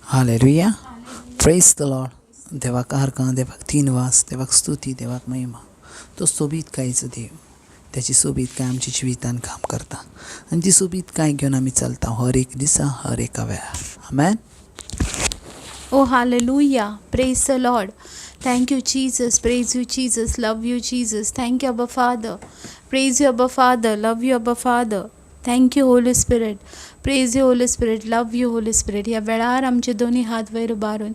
Hallelujah, praise the Lord. देवाक आर्गां, देवाक दिनवास, देवाक स्तुती, देवाक महिमा. तो सोबीतकायेचो देव, त्याची सोबीतकाय आमच्या जिवितान काम करता आनी ती सोबीतकाय घेवन आमी चलता हर एक दिसा, हर एका वेळार. आमेन. Oh, hallelujah. Praise the Lord. Thank you, Jesus. Praise you, Jesus. Love you, Jesus. Thank you, Abba Father. Praise you, Abba Father. Love you, Abba Father. Thank you, Holy Spirit. Praise you, Holy Spirit. Love you, Holy Spirit. ह्या वेळार आमचे दोनी हात वयर उबारून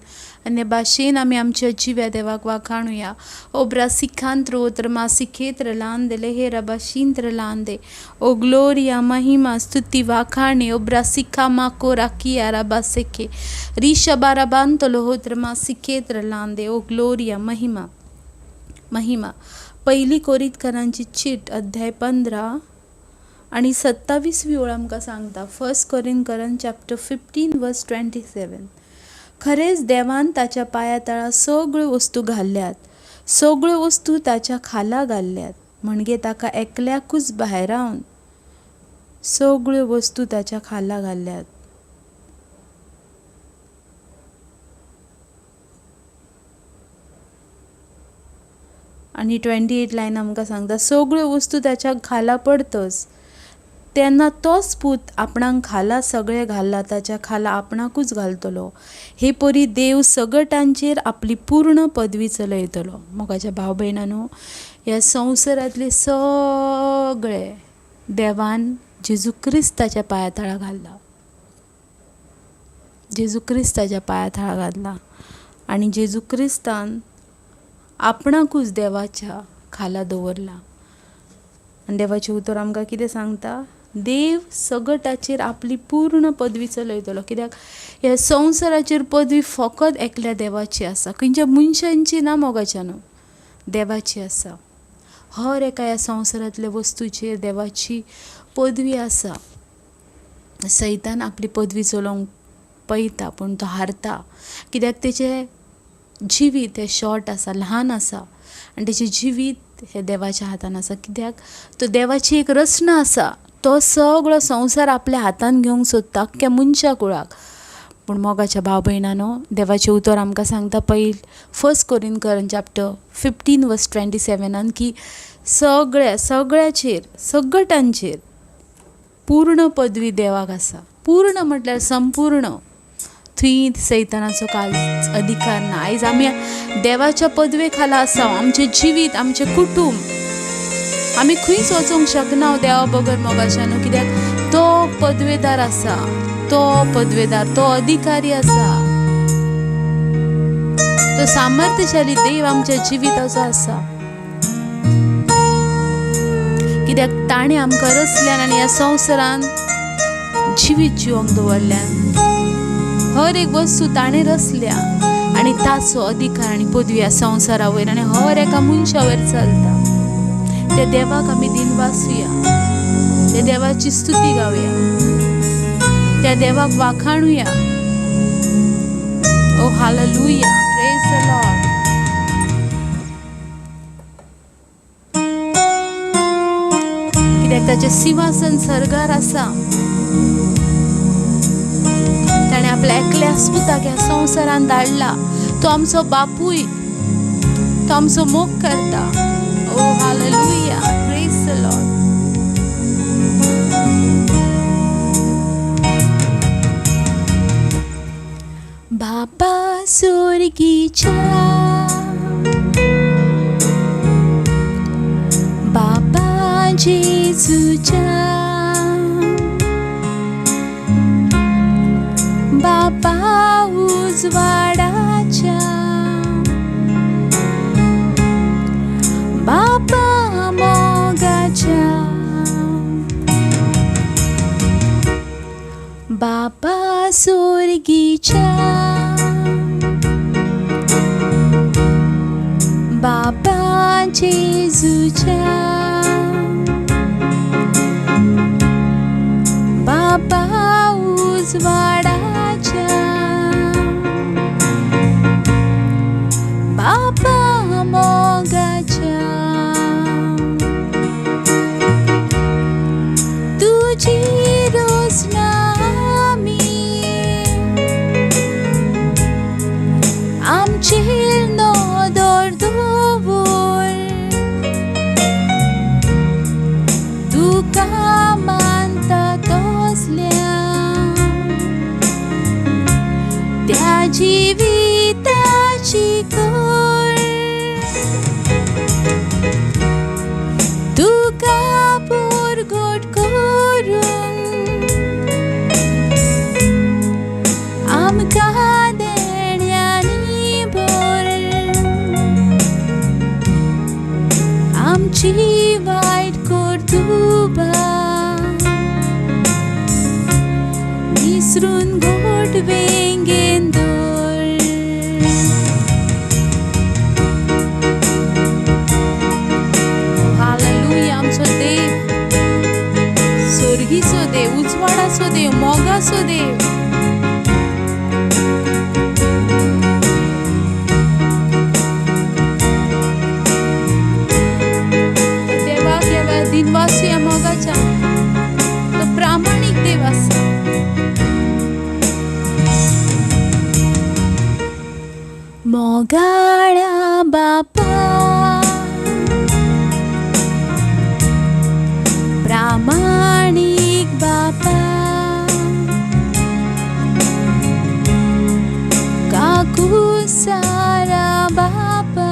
आनी भाशेन आमी आमच्या जिव्या देवाक वाखाणुया. ओब्रा सिखांत्र मासिखेत्र लांदे लेहेरा बाशींत्र लांदे. ओ ग्लोरिया, महिमा, स्तुती, वाखाणी. ओब्रा सिखा माको राकिया राबा सेखे रिशा बारा बांतलो होत्र मासिखेत्र लांदे. ओ ग्लोरिया, महिमा, महिमा. पहिली कोरितकरांची चीट अध्याय 15 आणि 27वी ओळ आमकां सांगता. फर्स्ट कोरिंथकरां चॅप्टर 15 वर्स 27. खरेंच देवान ताच्या पांया तळा सगळ्यो वस्तू घाल्ल्यात, सगळ्यो वस्तू ताच्या खाला घाल्ल्यात, म्हणजे ताका एकल्याकूच भायरावन सगळ्यो वस्तू ताच्या खाला घाल्ल्यात. आनी 28 लायन आमकां सांगता, सगळ्यो वस्तू ताच्या खाला पडतच तेन्ना तोच पूत आपणाक खाला सगळें घाल्ला ताच्या खाला आपणाकूच घालतलो. हे परी देव सगटांचेर आपली पूर्ण पदवी चलयतलो. मोगाच्या भाव भयणांनो, ह्या संवसारांतले सगळे देवान जेजू क्रिस्ताच्या पांया तळा घाल्ला, जेजू क्रिस्ताच्या पांया तळा घातला आनी जेजू क्रिस्तान आपणाकूच देवाच्या खाला दवरला. आनी देवाचें उतर आमकां कितें सांगता? देव सगटाचेर आपली पूर्ण पदवी चलयतलो. कित्याक ह्या संवसाराचेर पदवी फकत एकल्या देवाची आसा, खंयच्या मनशांची ना मोगाच्यान, देवाची आसा. हर एका ह्या संवसारांतल्या वस्तूचेर देवाची पदवी आसा. सैतान आपली पदवी चलोवंक पळयता पूण तो हारता, कित्याक तेचें जिवीत हें शॉर्ट आसा, ल्हान आसा आनी तेचें जिवीत हें देवाच्या हातान आसा. कित्याक तो देवाची एक रचना आसा, तो सगळो संवसार आपल्या हातान घेवंक सोदता, अख्ख्या मनशा कुळाक. पूण मोगाच्या भाव भयणांनो, देवाचें उतर आमकां सांगता पयल फर्स्ट कोरिंथकरां चॅप्टर 15 वर्स 27 की सगळ्या सगळ्याचेर सगटांचेर पूर्ण पदवी देवाक आसा. पूर्ण म्हटल्यार संपूर्ण, थंय सैतानाचो कांयच अधिकार ना. आयज आमी देवाच्या पदवे खाला आसा. आमचें जिवीत, आमचें कुटूंब, आमी खंयच वचूंक शकना देवा बगर मोगाच्यान, कित्याक तो पदवेदार आसा, तो पदवेदार, तो अधिकारी आसा, तो सामर्थ्यशाली देव आमच्या जिविताचो आसा. कित्याक ताणें आमकां रचल्यान आनी ह्या संवसारान जिवीत जिवंक दवरल्यान. हर एक वस्तू ताणें रचल्या आनी ताचो अधिकार आनी पदवी ह्या संवसारा वयर आनी हर एका मनशा वयर चलता. त्या देवाक आमी दिनवासुया, त्या देवाची स्तुती गावया, त्या देवाक वाखाणुया. ओ hallelujah, praise the Lord. कित्याक ताचें सिंहासन सर्गार आसा. ताणें आपल्या एकल्या पुताक ह्या संवसारान धाडला. तो आमचो बापूय, तो आमचो मोग करता. ओ हालेलुया, प्रेज the Lord. बापा स्वर्गीच्या, बापा जेजूच्या, बापा उजवाडाच्या, बापा मोगाच्या, बापा स्वर्गीच्या, बापा जेजूच्या, बापा उजवाडाच्या, बापा मोगाच्या, तुजी रोसना आमी तुका मानता तसल्या त्या जिविताची कर तुका परगट करून आमकां देण्यांनी भर आमची वायट कर्तुबां विसरून गोड वेंगेन दवर. हालेलुया. आमचो देव सोर्गीचो देव, उजवाडाचो देव, मोगाचो देव. देवाक ह्या वेळार दिनवासूया मोगाच्या. तो प्रामाणीक देव आसा. मोगाळ्या बापा, प्रामाणीक बापा, काकुसारा बापा,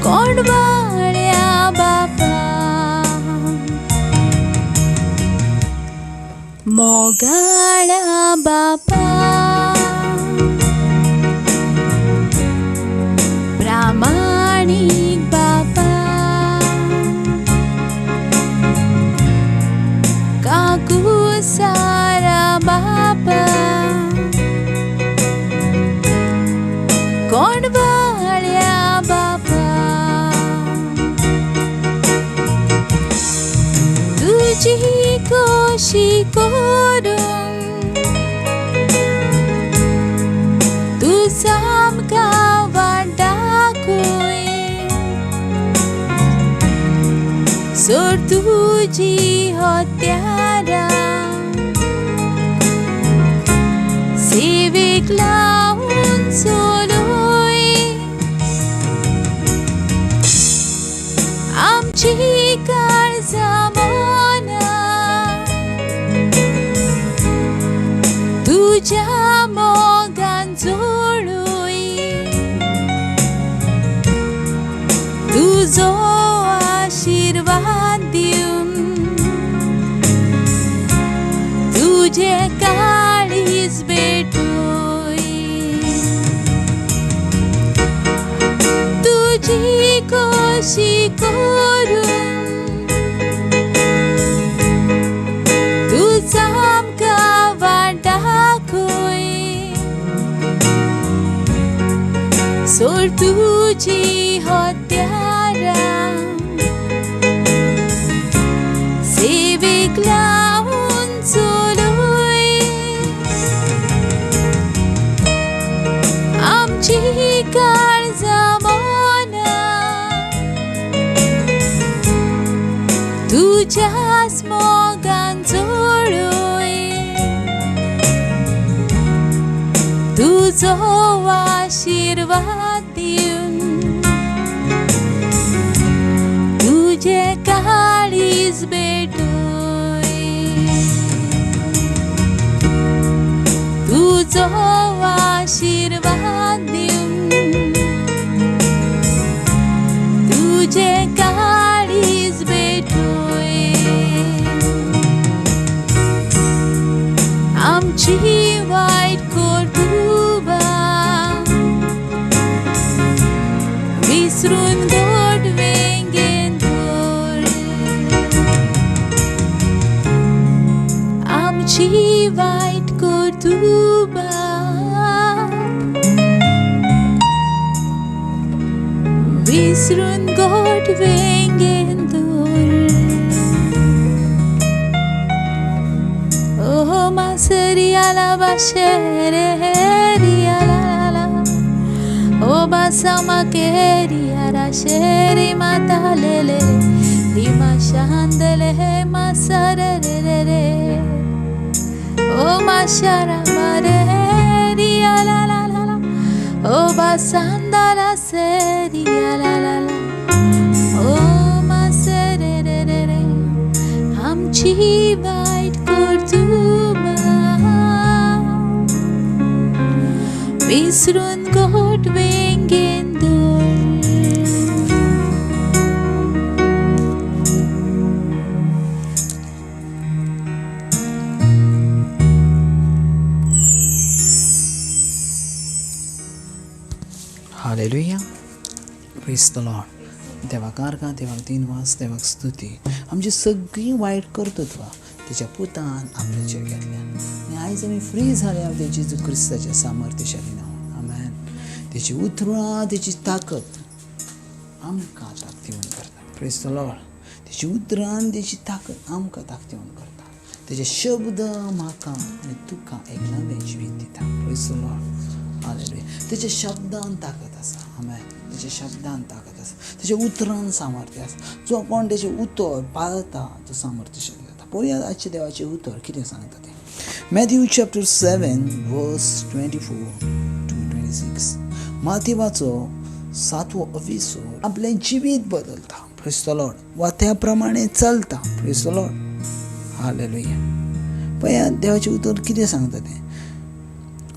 कोंडवाळ्या बापा, मोगाळ्या बापा, प्रामाणीक बापा, काकुसारा बापा, कोंडवाळ्या बापा, तुजी खोशी करून तूं सामकां वाट दाखय, सोड तुजी हत्यारां सेवेक लावन चलय, आमची काळजां मनां तुज्या मोगान जोडूय, तुजो आशिर्वाद दिवन तुजें काळीज भेटूय, तुजी खोशी करून तूं आमकां वाट दाखय, सोड तुजी हत्यारां सेवेक लावन चलय, आमची काळजां मनां तुज्याच मोगान जोडूय, तुजो आशिर्वाद दिवन तुजें काळीज भेटूय, तुजो आशिर्वाद दिवन तुजें काळीज भेटूय, आमची वायट कर्तुबां विसरून गोड वेंगेन दवर, आमची वायट कर्तुबां विसरून गोड वेंगेन दवर. Oh, maseria la basheria la la, oh basama keria ra sheri matalele, lima shandele masare re re re, oh mashara mareria la la la la, oh basanda la seria la la la, oh. मुजी वायट कर्तुबां विसरून गोट वेंगेन दवर. Hallelujah, praise the Lord. देवाक आर्गां, देवाक दिनवास, देवाक स्तुती. आमची सगळीं वायट कर्तृत्वां तेच्या पुतान आपल्याचेर घेतल्या आनी आयज आमी फ्री जाल्या तेजी क्रिस्ताच्या सामर्थ्यशाली नांवान. आमेन. तेची उतरां, तेची ताकद आमकां ताकतिवण करता. Praise the Lord. तेची उतरां आनी तेची ताकद आमकां ताकतिवण करता. तेजे शब्द म्हाका आनी तुका एक नवें जिवीत दिता. Praise the Lord. हालेलुया. तेच्या शब्दान ताकद आसा. आमेन. तेच्या शब्दान ताकद आसा, तेच्या उतरान सामर्थ्य आसा. जो कोण तेचें उतर पाळता तो सामर्थ्यशाली जाता. पळोवया आजचें देवाचें उतर कितें सांगता तें. Matthew chapter 7 verse 24 to 26. माथेवाचो 7वो अविसोर आपलें जिवीत बदलता. प्रेज the Lord. वा त्या प्रमाणे चलता. Praise the Lord. हालेलुया. पळया देवाचें उतर कितें सांगता तें.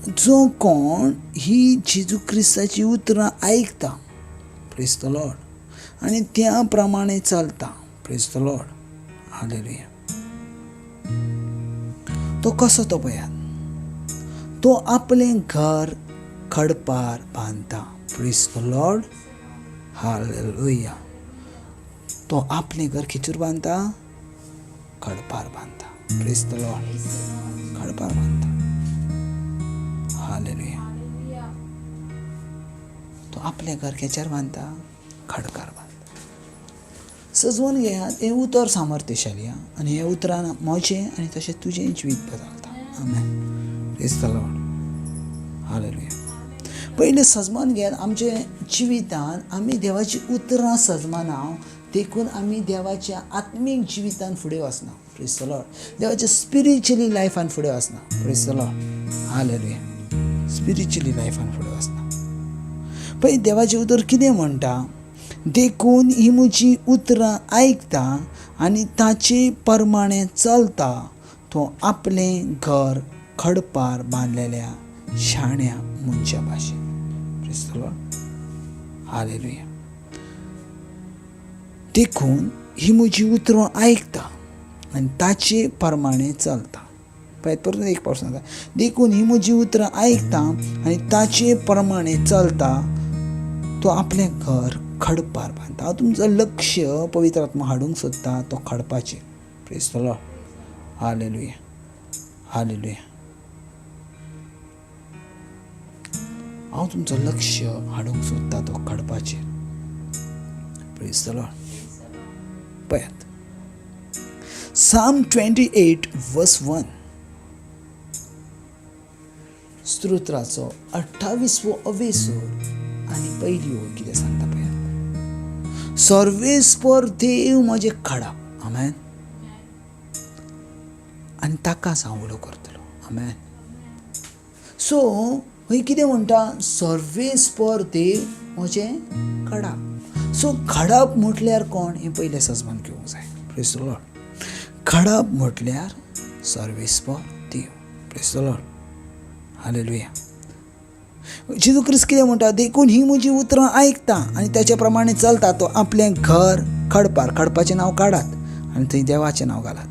जो कोण ही जेजू क्रिस्ताची उतरां आयकता, प्रेज the Lord, आनी त्या प्रमाणे चलता, प्रेज the Lord. हालेलुया. तो कसो तो पळयात, तो आपलें घर खडपार बांदता. Praise the Lord. हालेलुया. तो आपलें घर खिचूर बांदता, खडपार बांदता. Praise the Lord. खडपार बांदता. हालेलुया. तो आपलें घर खेच्यार बांदता, खडकार बांदता. सजवून घेयात हें उतर सामर्थ्यशाली आनी हें उतरान म्हजें आनी तशें तुजें जिवीत बदलता. आमेन. Praise the Lord. हालेलुया. पयलें सजमान घेयात आमच्या जिवितान आमी देवाची उतरां सजमाना, देखून आमी देवाच्या आत्मीक जिवितान फुडें वचना. Praise the Lord. देवाच्या स्पिरिच्युअली लायफान फुडें वचना. Praise the Lord. Hallelujah. Spiritually लायफान फुडें वचना. पळय देवाचें उतर कितें म्हणटा, देखून ही म्हजी उतरां आयकता आनी ताचे प्रमाणे चलता, तो आपलें घर खडपार बांदलेल्या शाण्या मनशा भाशेन. Praise the Lord. हालेलुया. देखून ही म्हजी उतरां आयकता आनी ताचे प्रमाणे चलता. पळय परतून एक पावस सांगता, देखून ही म्हजी उतरां आयकता आनी ताचे प्रमाणे चलता, तो आपलें घर खडपार बांदता. हांव तुमचो लक्ष पवित्र आत्मा हाडूंक सोदता तो खडपाचेर. Praise the Lord. Hallelujah. Hallelujah. हांव तुमचो लक्ष हाडूंक सोदता तो खडपाचेर. Praise the Lord. पळयात Psalm 28 verse 1, स्तोत्राचो 28वो अवेसोर आनी पयली ओळ कितें सांगता पळयात. सर्वेस्पर देव म्हजें खडप. आमेन. आनी ताकाच हांव उलो करतलो. आमेन. सो हय कितें म्हणटा, सर्वेस्पर देव म्हजें खडप. सो खडप म्हटल्यार कोण हें पयलें सजमान घेवंक जाय. Praise the Lord. खडप म्हटल्यार सर्वेस्पर देव. Praise the Lord. हालेलुया. जेजू क्रिस्त कितें म्हणटा, देखून ही म्हजी उतरां आयकता आनी ताच्या प्रमाणे चलता, तो आपलें घर खडपार, खडपाचें नांव काडात आनी थंय देवाचें नांव घालात,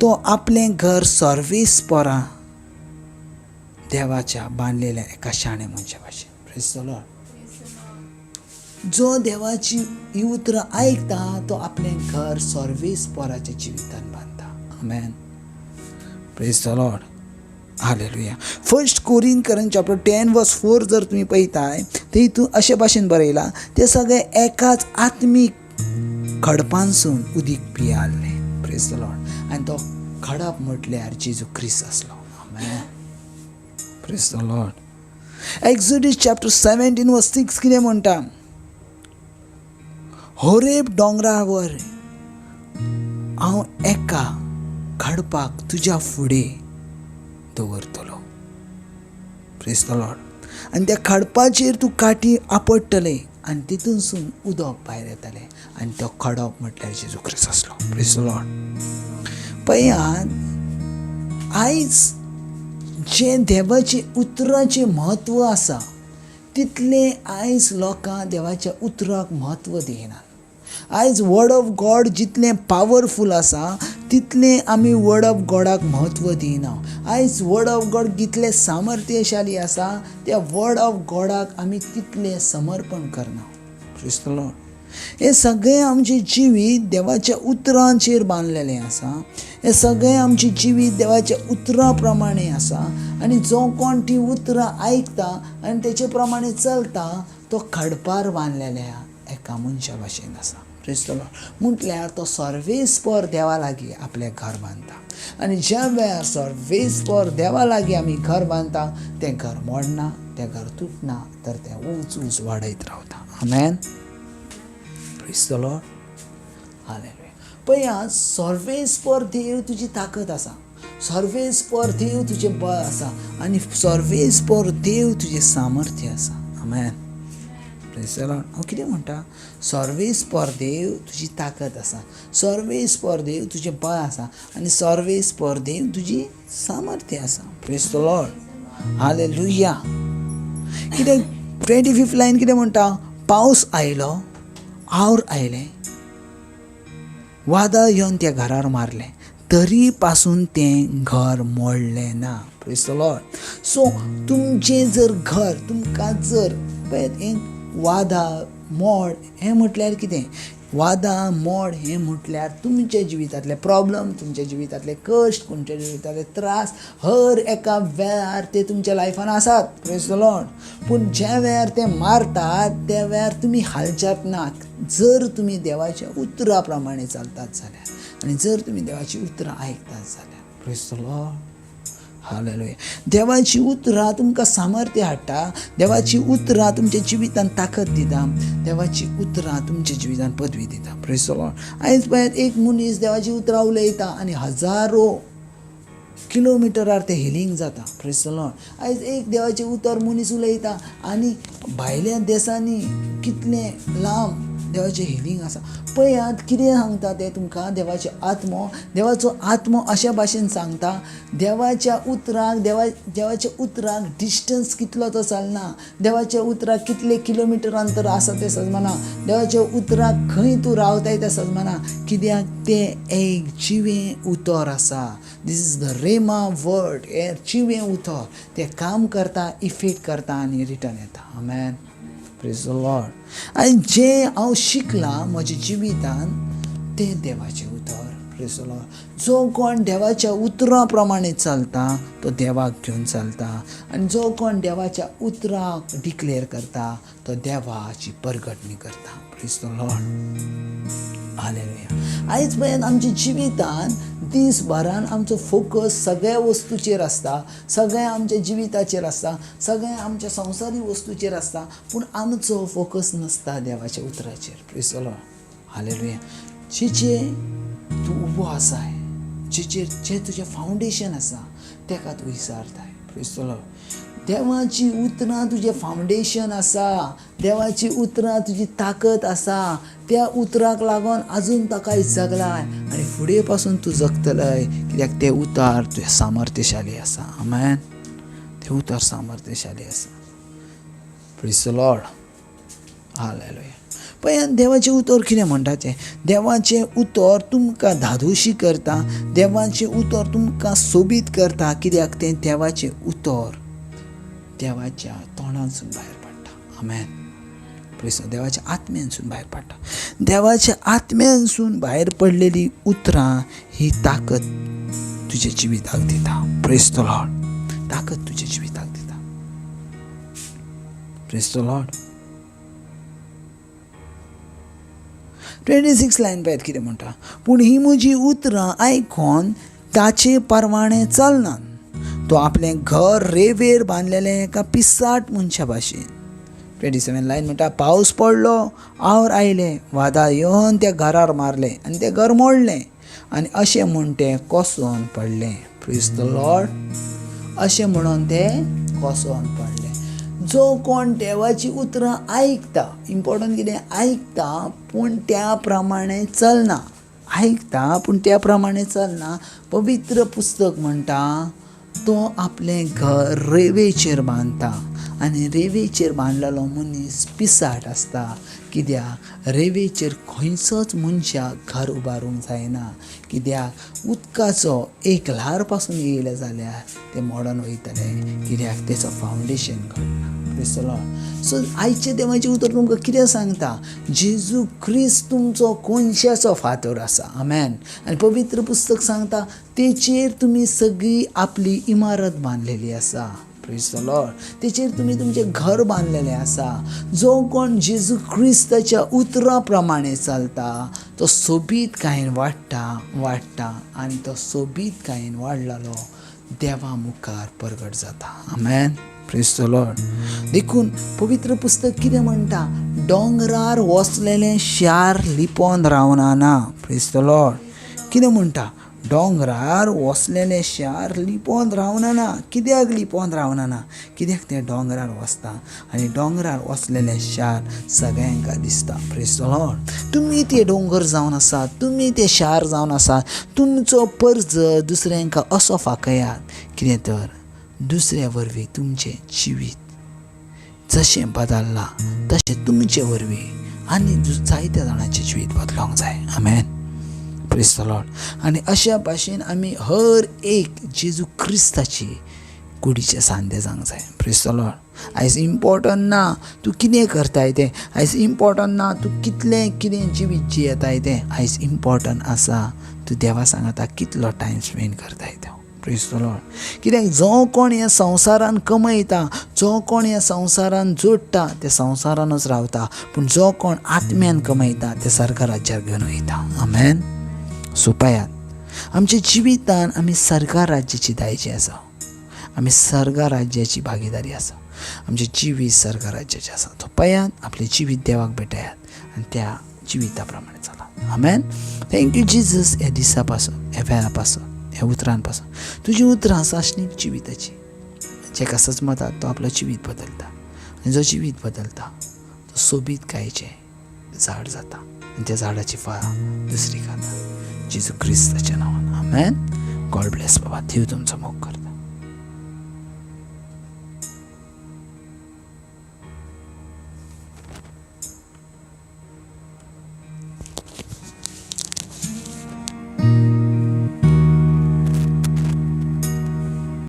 तो आपलें घर सर्वेस्परा देवाच्या बांदलेल्या एका शाण्या मनशा भाशेन. Praise the Lord. जो देवाची ही उतरां आयकता तो आपलें घर सर्वेस्पराच्या जिवितान बांदता. आमेन. Praise the Lord. Hallelujah. First Corinthian chapter 10 वर्स 4 जर तुमी पळयताय ते हितून अशे भाशेन बरयलां, ते सगळे एकाच आत्मीक खडपानसून उदीक पियाल्लें. Praise the Lord. आनी तो खडप म्हटल्यार जेजू क्रिस्त आसलो. आमेन. Praise the Lord. Exodus chapter 17 verse 6 कितें म्हणटा, होरेब दोंगरावर हांव एका खडपाक तुज्या फुडें दवरतलो. Praise the Lord. आनी त्या खडपाचेर तूं काठी आपडटलें आनी तितूनसून उदक भायर येतलें, आनी तो खडप म्हटल्यार जेजू क्रिस्त आसलो. Praise the Lord. पळयात आयज जें देवाचें उतराचें म्हत्व आसा तितलें आयज लोकां देवाच्या उतराक म्हत्व दिनात. आयज वर्ड ऑफ गॉड जितलें पावरफूल आसा तितलें आमी वर्ड ऑफ गॉडाक म्हत्व दिना. आयज वर्ड ऑफ गॉड जितलें सामर्थ्यशाली आसा त्या वर्ड ऑफ गॉडाक आमी तितलें समर्पण करना. Praise the Lord. हें सगळें आमचें जिवीत देवाच्या उतरांचेर बांदलेलें आसा. हें सगळें आमचें जिवीत देवाच्या उतरां प्रमाणे आसा आनी जो कोण ती उतरां आयकता आनी तेचे प्रमाणे चलता तो खडपार बांदलेल्या एका मनशा भाशेन आसा. Praise the Lord. म्हटल्यार तो सर्वेस्पर देवा लागीं आपलें घर बांदता आनी ज्या वेळार सर्वेस्पर देवा लागीं आमी घर बांदता तें घर मोडना, तें घर तुटना, तर तें ऊंच ऊंच वाडयत रावता. आमेन. Praise the Lord. हालेलुया. पळया सर्वेस्पर देव तुजी ताकद आसा, सर्वेस्पर देव तुजें बळ आसा आनी सर्वेस्पर देव तुजें सामर्थ्य आसा. आमेन. Praise the Lord. हांव कितें म्हणटा, सर्वेस्पर देव तुजी ताकद आसा, सर्वेस्पर देव तुजें बळ आसा आनी सर्वेस्पर देव तुजी सामर्थ्य आसा. Praise the Lord. हालेलुया. कितें 25 लायन कितें म्हणटा, पावस आयलो, our आयलें, वादळ येवन त्या घरार मारलें, तरी पासून तें घर मोडलें ना. Praise the Lord. सो तुमचें जर घर, तुमकां जर पळयात हें वादळ मोड हें म्हटल्यार कितें, वादळ मोड हें म्हटल्यार तुमच्या जिवितांतले प्रॉब्लम, तुमच्या जिवितांतले कश्ट, तुमच्या जिवितांतले त्रास हर एका वेळार ते तुमच्या लायफान आसात. Praise the Lord. पूण ज्या वेळार ते मारतात त्या वेळार तुमी हालच्यात ना जर तुमी देवाच्या उतरा प्रमाणे चलतात जाल्यार आनी जर तुमी देवाची उतरां आयकतात जाल्यार. Praise the Lord. हालेलुया. देवाची उतरां तुमकां सामर्थ्य हाडटा, देवाची उतरां तुमच्या जिवितान ताकद दिता, देवाची उतरां तुमच्या जिवितान पदवी दिता. Praise the Lord. आयज पळयात एक मनीस देवाची उतरां उलयता आनी हजारो किलोमिटरार तें हिलींग जाता. Praise the Lord. आयज एक देवाचें उतर मनीस उलयता आनी भायल्या देसांनी कितलें लांब देवाचें हिलींग आसा. पळयात कितें सांगता तें तुमकां देवाचो आत्मो. देवाचो आत्मो अशा भाशेन सांगता, देवाच्या उतराक देवाच्या उतराक डिस्टन्स कितलो तो चलना, देवाच्या उतराक कितले किलोमिटर अंतर आसा तें सजमना, देवाच्या उतराक खंय तूं रावताय तें सजमना, कित्याक तें एक जिवें उतर आसा. This is the rhema word. हें जिवें उतर तें काम करता, इफेक्ट करता आनी रिटर्न येता. आमेन. Praise the Lord. आनी जें हांव शिकलां म्हज्या जिवितान तें देवाचें उतर. Praise the Lord. जो कोण देवाच्या उतरां प्रमाणे चलता तो देवाक घेवन चलता आनी जो कोण देवाच्या उतराक डिक्लेर करता तो देवाची परगटणी करता. Praise the Lord. हालेलुया. आयज पर्यंत आमच्या जिवितान दीसभरान आमचो फोकस सगळ्या वस्तूचेर आसता, सगळ्या आमच्या जिविताचेर आसता, सगळ्या आमच्या संवसारी वस्तूचेर आसता, पूण आमचो फोकस नासता देवाच्या उतराचेर. Praise the Lord. हालेलुया. जिचे तूं उबो आसाय, जिचेर जें तुजें फावंडेशन आसा तेका तूं विसारताय. Praise the Lord. देवाची उतरां तुजें फावंडेशन आसा, देवाची उतरां तुजी ताकद आसा, त्या उतराक लागून आजून ताका जगलाय आनी फुडें पासून तूं जगतलय, कित्याक तें उतर तुजें सामर्थ्यशाली आसा. आमेन. तें उतर सामर्थ्यशाली आसा. Praise the Lord. हालेलुया. पळयात देवाचें उतर कितें म्हणटा तें, देवाचें उतर तुमकां धादोशी करता, देवाचें उतर तुमकां सोबीत करता, कित्याक तें देवाचें उतर देवाच्या तोंडांतसून भायर पडटा. आमेन. प्रेज. देवाच्या आत्म्यानसून भायर पडटा. देवाच्या आत्म्यानसून भायर पडलेली उतरां ही ताकद तुज्या जिविताक दिता. Praise the Lord. ताकद तुज्या जिविताक दिता. Praise the Lord. 26 line पळयात कितें म्हणटा, पूण ही म्हजी उतरां आयकोन ताचे परवाणे चलना, तो आपलें घर रेवेर बांदलेलें एका पिसाट मनशा भाशेन. 27 लायन म्हणटा, पावस पडलो, our आयलें, वादळ येवन त्या घरार मारलें आनी तें घर मोडलें आनी अशें म्हूण तें कोसळोन पडलें. Praise the Lord. अशें म्हणून तें कोसळोन पडलें. जो कोण देवाची उतरां आयकता, इम्पॉर्टंट कितें आयकता पूण त्या प्रमाणे चलना, आयकता पूण त्या प्रमाणे चलना, पवित्र पुस्तक म्हणटा तो आपलें घर रेवेचेर बांदता आनी रेवेचेर बांदलेलो मनीस पिसाट आसता. कित्याक रेवेचेर खंयचोच मनशाक घर उबारूंक जायना. कित्याक उदकाचो एक ल्हार पासून येयलें जाल्यार तें मोडोन वयतलें, कित्याक तेचो फावंडेशन घडना. Praise the Lord. सो आयचें देवाचें उतर तुमकां कितें सांगता? जेजू क्रिस्त तुमचो कोनशाचो फातर आसा. आमेन. आनी पवित्र पुस्तक सांगता तेचेर तुमी सगळी आपली इमारत बांदलेली आसा. Praise the Lord. तेचेर तुमी तुमचें घर बांदलेलें आसा. जो कोण जेजू क्रिस्ताच्या उतरा प्रमाणे चलता तो सोबीतकायेन वाडटा वाडटा आनी तो सोबीतकायेन वाडलेलो देवा मुखार परगट जाता. आमेन. Praise the Lord. देखून पवित्र पुस्तक कितें म्हणटा? दोंगरार वसलेलें शार लिपोन रावना ना. Praise the Lord. कितें म्हणटा? दोंगरार वसलेलें शार लिपोन रावना ना. कित्याक लिपोन रावना ना? कित्याक तें दोंगरार वसता आनी दोंगरार वसलेलें शार सगळ्यांक दिसता. Praise the Lord. तुमी ते दोंगर जावन आसात, तुमी ते शार जावन आसात. तुमचो पर्ज दुसऱ्यांक असो फाकयात कितें तर दुसऱ्या वरवीं तुमचें जिवीत जशें बदल्लां तशें तुमचे वरवीं आनी जायत्या जाणांचें जिवीत बदलोंक जाय. आमेन. Praise the Lord. आनी अशा भाशेन आमी हर एक जेजू क्रिस्ताची कुडीचे सांदे जावंक जाय. Praise the Lord. आयज इम्पॉर्टंट ना तूं कितें करताय तें, आयज इम्पॉर्टंट ना तूं कितलें कितें जिवीत जियेताय तें, आयज इम्पॉर्टंट आसा तूं देवा सांगाता कितलो टायम स्पेंड करताय तो. Praise the Lord. कित्याक जो कोण ह्या संवसारान कमयता, जो कोण ह्या संवसारान जोडटा ते संवसारानूच रावता, पूण जो कोण आत्म्यान कमयता ते सर्ग राज्यार घेवन वयता. आमेन. सोंपायात आमच्या जिवितान आमी सर्ग राज्याची दायजी आसा, आमी सर्ग राज्याची भागीदारी आसा, आमचें जिवीत सर्ग राज्याचें आसा. सोंपायात आपलें जिवीत देवाक भेटयात आनी त्या जिविता प्रमाणे चलात. आमेन. Thank you Jesus. ह्या दिसा पासून, ह्या वेळा पासून, ह्या उतरां पासून तुजी उतरां सासणीक जिविताची, जेका सजमतात तो आपलो जिवीत बदलता आनी जो जिवीत बदलता तो सोबीतकायेचें झाड जाता आनी त्या झाडाची फळां दुसरी खाता. जेजू क्रिस्ताच्या नांवान. आमेन. गॉड ब्लेस बाबा. देव तुमचो मोग करता.